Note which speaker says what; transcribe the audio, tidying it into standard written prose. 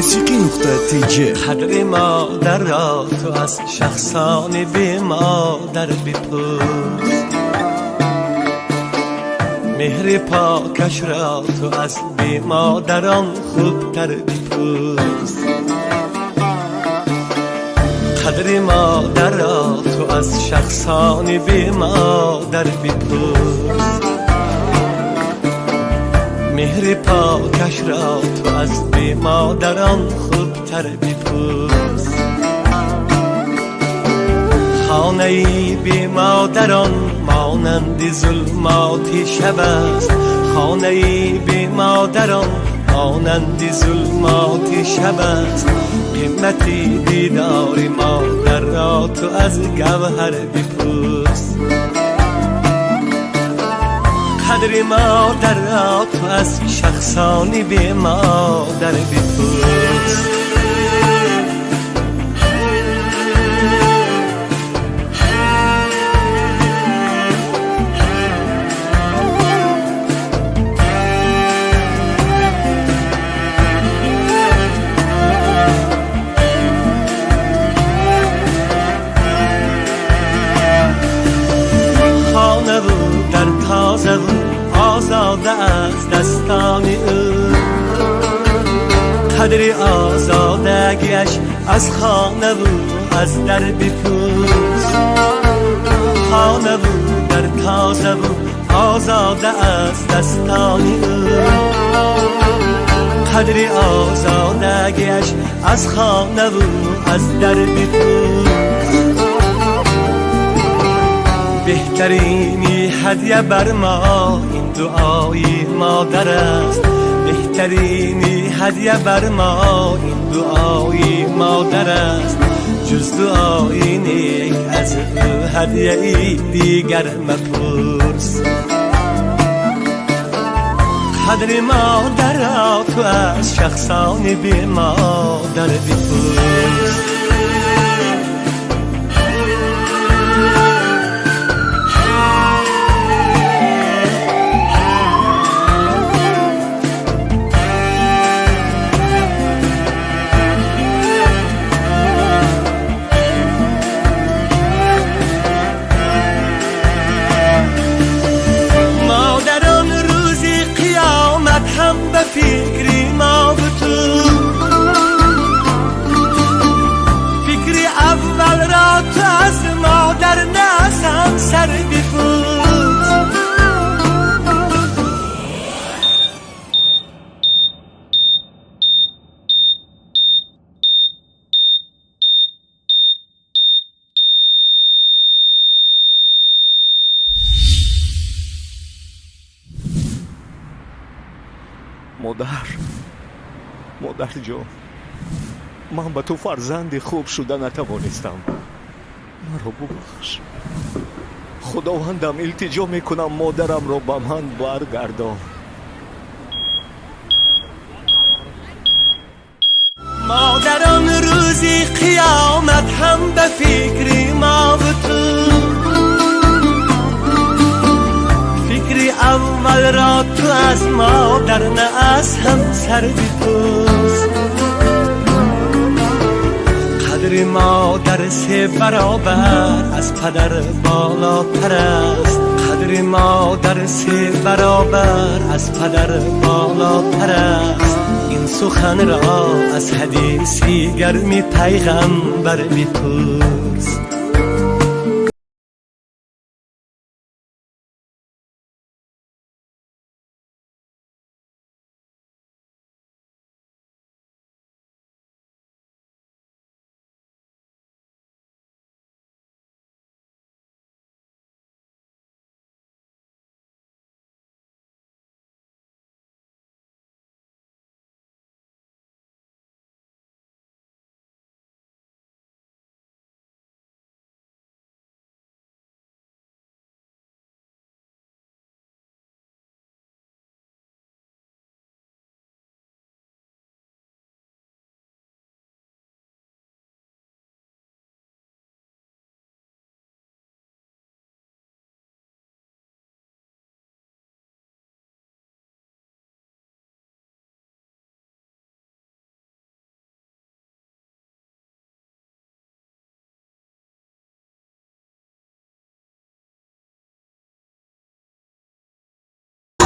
Speaker 1: Мусиқӣ нуқта тж.
Speaker 2: Қадри модарро ту аз шахсони бемодар бипурс, меҳри покашро ту аз бемодарон хубтар бипурс. Қадри модарро ту аз шахсони бемодар бипурс, меҳри покашро ту аз бемодарон хубтар бипурс. Хонаи бемодарон монанди зулмоти шаб аст, хонаи бемодарон монанди зулмоти шаб аст. Қимати дидори модарро ту аз гавҳар бипурс. Қадри модарро ту аз шахсони бемодар бипурс. Хонаву дар тозаву озода аз дастони ӯ, қадри озодагиаш аз хонаву аз дар бипурс. Хонаву дар тозаву озода аз дастони ӯ, қадри озодагиаш аз хонаву аз дар бипурс. Беҳтарини ҳадя бар мо ин дуои модар аст, беҳтарини ҳадя бар мо ин дуои модар аст. Ҷуз дуои нек аз ӯ ҳадяи дигар мапурс. Қадри модарро ту аз шахсони бемодар бипурс. Модарон рӯзи қиёмат ҳам ба фикри мо бу ту, фикри аввалро ту аз модар на аз ҳамсар бипурс.
Speaker 3: Модар, модарҷон, ман ба ту фарзанди хуб шуда натавонистам. Маро бубахш. Худовандам, илтиҷо мекунам, модарамро ба ман баргардон.
Speaker 2: Модарон рӯзи қиёмат ҳам ба фикри мо бу ту, фикри аввалро ту аз модар на аз ҳамсар бипурс. Қадри модар се баробар аз падар болотар аст, қадри модар се баробар аз падар болотар аст. Ин суханро аз ҳадиси гарми пайғамбар бипурс.